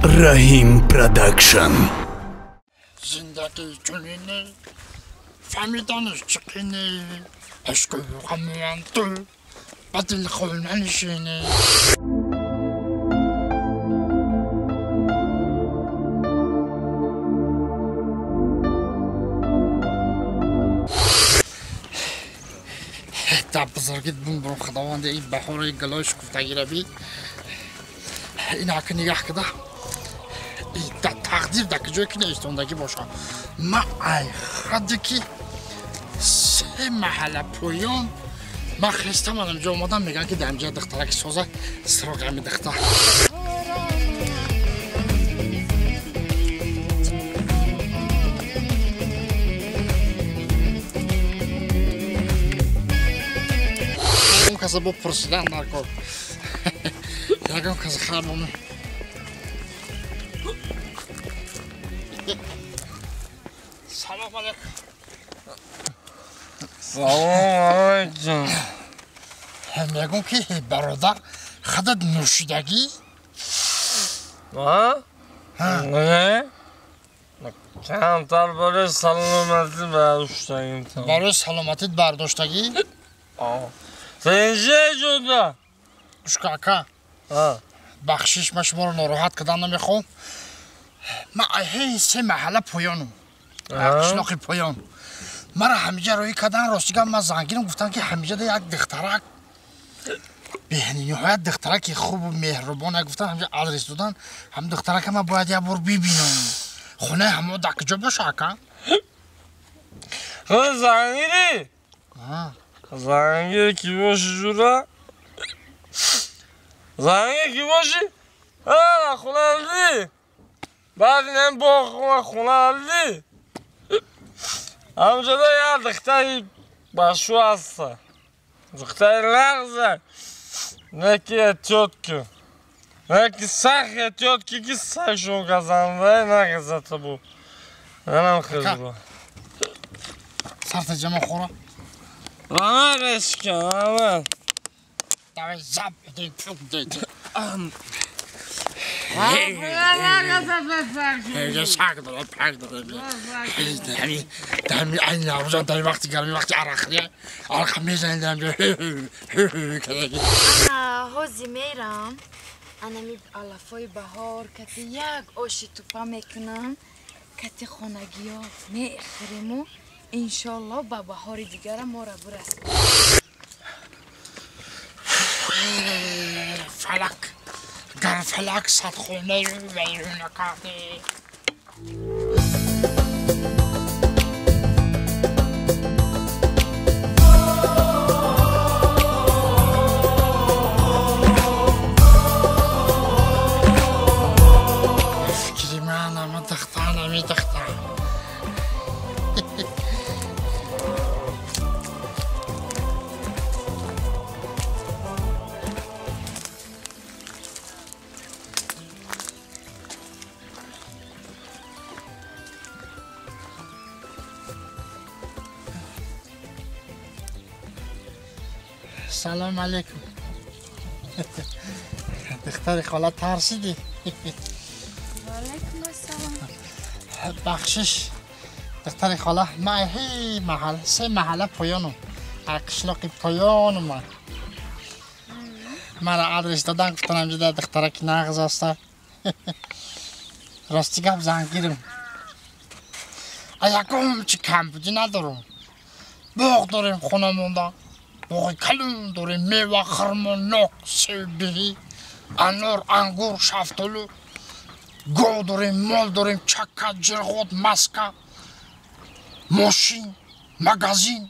Раҳим Продакшн. Зиндагӣ чунине, фаҳмиданаш чиқине, ишқу ғамуанту ба дилхона нишине. Дар бузургит бумбурум худованде ин баҳори гулои шукуфтагиро би ин ҳаки нигаҳ кида дар тақдир дар куҷое ки неистондагӣ боша. Ман ай ҳадде ки се маҳалла поён ман хестам анамҷо омадам, мегӯям ки дар инҷа духтараки соза сироғи ҳами духтар. Каса бо пурсидан дар кор. Ягон каса хаб омад. Салом алейкум. Салом алейкум. Мегӯм ки бародар худат нӯшидагӣ? А? Не? Камтар барои саломатӣ бардоштагим. Барои саломатит бардоштагӣ? Сенҷе ҷуда? Ушка ака. Бахшиш, ман шуморо нороҳат кардан намехоҳам. Ман ҳей се маҳалла поёнам. Қишлоқи поён. Мара ҳамиҷа роҳӣ кардан, рости гап ман зангирам, гуфтам ки ҳамиҷада як духтарак бениҳоят духтараки хубу меҳрубон гуфтан, ҳамиҷа адрес додан, ҳам духтарака ман бояд як бор бибинам. Хонаи ҳамо дар куҷо боша ака? Худ зангирӣ? Зангир ки боши ҷура? Зангир ки боши? Ана хонаалдӣ. Баъд инам боғ хонаалдӣ. Ҳамҷода як духтари башу ҳаста. Духтари лағза. Не ки эҳтиёт кун. Не ки сахт эҳтиёт ки ки сагшон газанда нагазата бу. Манам хел. Сарта ҷама хӯра. Ама решка, ама. Давай зап, иди пук дети. Саг дора, пак дора. Дами ай наврӯза, дами вақти гарми, вақти арақхӯрӣ, арақа мезанем дамҷо. Ана ҳози мерам, анами алафои баҳор кати як оши тупа мекунам, кати хонагиё мехӯриму иншолло ба баҳори дигара мора бурас. Фалак, гар фалак садхонаю вайрона карди. Фикри ман ама духтар ами духтар. Салом алейкум. Духтари хола тарсидӣ? Ваалайкум ассалом. Бахшиш, духтари хола, ман ҳей маҳалла, се маҳалла поёнам. Қишлоқи поёнам ман. Мара адрес додан, гуфтан ҳамҷода духтараки нағз аста. Рости гап зангирам. Ягон чи камбудӣ надорам. Боғ дорем хона монда. Боғи калон дорем, мева, хурмо, нок, себ, анор, ангур, шафтолу. Гов дорем, мол дорем, чака, ҷирғот, маска, мошин, магазин,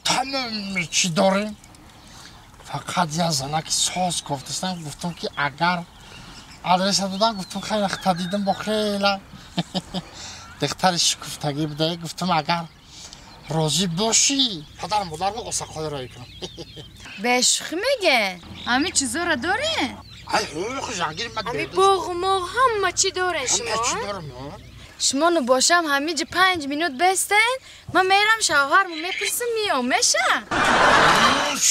тамоми чӣ дорем. Фақат як занаки соз кофтастам, гуфтам ки агар адреса додам, гуфтам хеле хата дидам бо хела духтари шукуфтагӣ буда, гуфтам агар розӣ бошӣ, падару модарро осақҳои роҳӣ кунам. Бешӯхӣ меге? Ҳамин чизоро доре? Ай ҳуқуқи зангири ман. Ҳамин боғу моғ ҳама чӣ доре шумо? Ҳама чӣ дорам. Шумо ну бошам ҳамиҷи 5 минут бестен, ман мерам шавҳарму мепурсам миём, меша?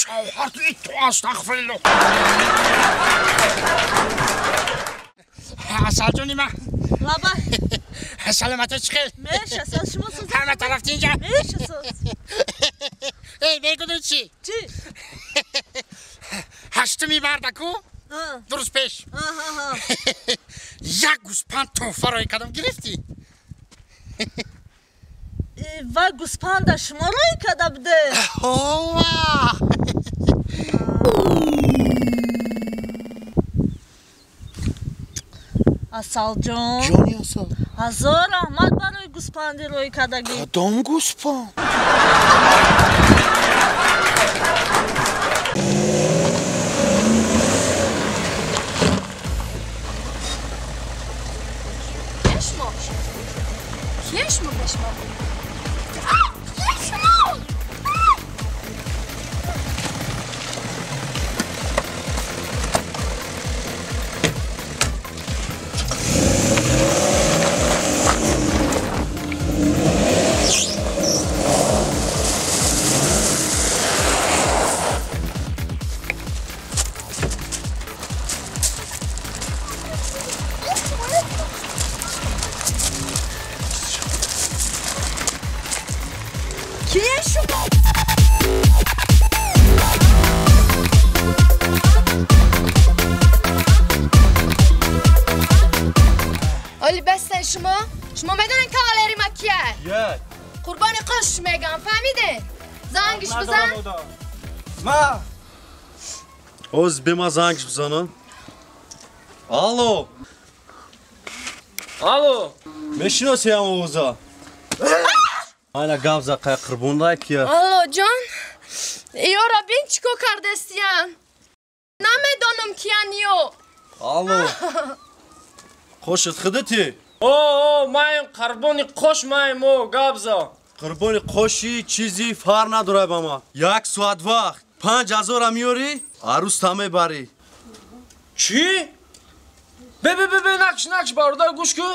Шавҳар ту итто астағфируллоҳ. Асалҷони ман. Лаба. Саломатӣ чӣ хел? Мешасад, шумо сӯз. Ҳама тараф тинҷа? Мешасад. Эй, мегӯдӣ чӣ? Чӣ? Ҳаштуми бардаку? Ду рӯз пеш. Як гӯспанд тӯҳфа роӣ кардам, гирифтӣ? Вай гӯспанда шумо роӣ карда буде? Ҳова! Асалҷон. Ҷони Асал. Ҳазор раҳмат барои гӯспанди роӣ кардагӣ. Кадом гӯспанд? Кешмо? Кешмо бешмо? Кешмо! Оли бастан шумо? Шумо медонед кавалери ма кия? Як. Қурбони қош мегам, фаҳмиде? Зангиш бизан. Ма. Оз бема зангиш бизанам. Алло. Алло. Мешиносиям овоза? Айна гап за қай қурбондай кия? Алло ҷон. Иёра бин чӣ кор кардестиян? Намедонам киян ё. Алло. Қошит худати? О, маем қурбони қош маем, о, гап за. Қурбони қоши чизи фар надорай ба ма. Як соат вақт. 5000 меёрӣ, арӯста мебарӣ. Чӣ? Бе, бе, бе, бе, накш, накш, бародар, гӯш ку.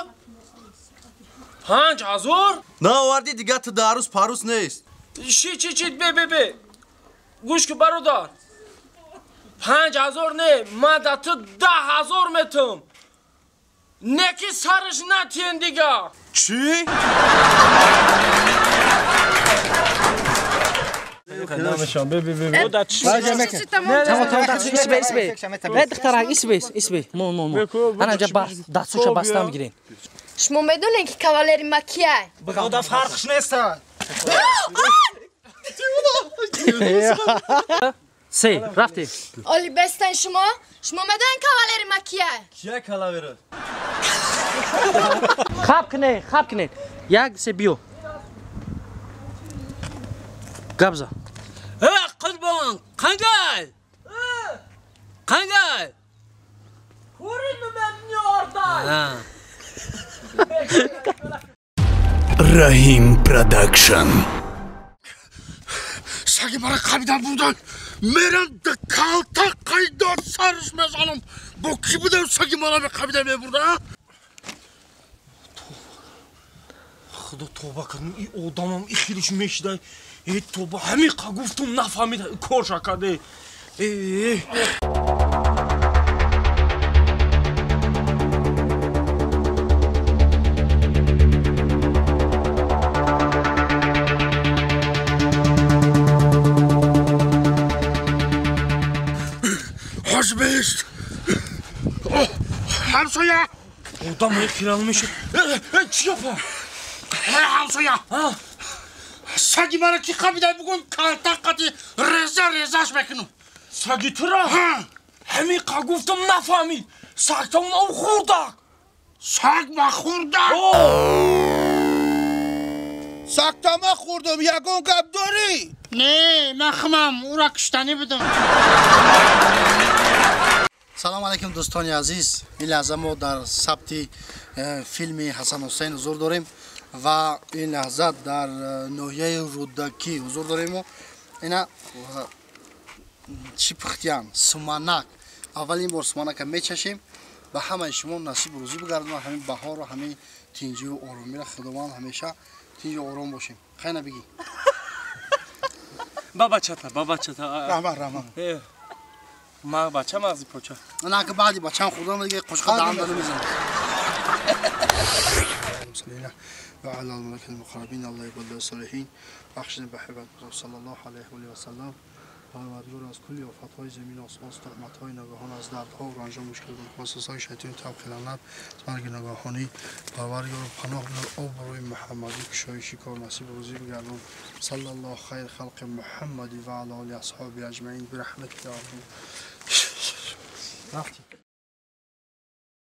5000? Наовардӣ дига ту да арӯс парӯс нест. Чӣ, чӣ, чӣ, бе, бе, бе. Гӯш ку, бародар. 5000 не, ман да ту 10000 метам. Неки сараш натиен дига. Чӣ? Шумо медонед ки кавалери ма кия? Ода фарқш нест. Се, рафтем. Оли бастан шумо? Шумо медонед кавалери ма кия? Кия кавалери? Хаб кунед, хаб кунед. Як, се, биё. Гап за. Қурбон, қандай? Қандай? Раҳим Продакшн. Саги мара қабидан бурдан. Мерам да калта қайда сарш мезанам. Бо ки будам саги мара қабидан мебурда? Худо тоба кардам, и одамам и хелиш мешидай. Э тоба, ҳамиқа гуфтум нафаҳмид, корша карде. Э. Бест. Ҳамсоя. Одам хирал мешуд. Чӣ гапа? Ҳамсоя. Саги мара ки қабидай бугум калта қати реза резаш мекунам. Саги тура? Ҳамиқа гуфтам нафаҳмид. Сагтон об хӯрдак. Саг ма хӯрдак. Сагтама хӯрдам, ягон гап дорӣ? Не, ман химам, ӯра куштанӣ будам. Салом алейкум, дӯстони азиз. Ин лаҳза мо дар сабти филми Ҳасан Ҳусейн ҳузур дорем ва ин лаҳза дар ноҳияи Рӯдакӣ ҳузур дорем. Ина чӣ пухтиян? Суманак. Аввалин бор суманака мечашем. Ба ҳамаи шумо насиб рӯзӣ бигардонад, ҳамин баҳору ҳамин тинҷиву оромиро Худованд ҳамеша тинҷу ором бошем. Хайна бигӣ. Бабачата, бабачата. Раҳмат, раҳмат. Ма бача мағзи поча. На ки баъди бачам хӯрдам дига қошқа даҳан дада мезанам. المرسلين وعلى الملائكة المقربين الله يقبل الصالحين بخشنا بحبت صلى الله عليه وسلم. پروردگار از کلی آفت‌های زمین آسمان، تهمت‌های ناگهان، از دردها و رنج‌ها، مشکلات وسوسه‌های شیطان، تب خلانت، مرگ ناگهانی، پروردگار پناه بر آبروی محمدی، کشایشی کار نصیب روزی بگردان. صلی الله خیر خلق محمدی و علی آله اصحابه اجمعین برحمتک یا رب. رفتیم.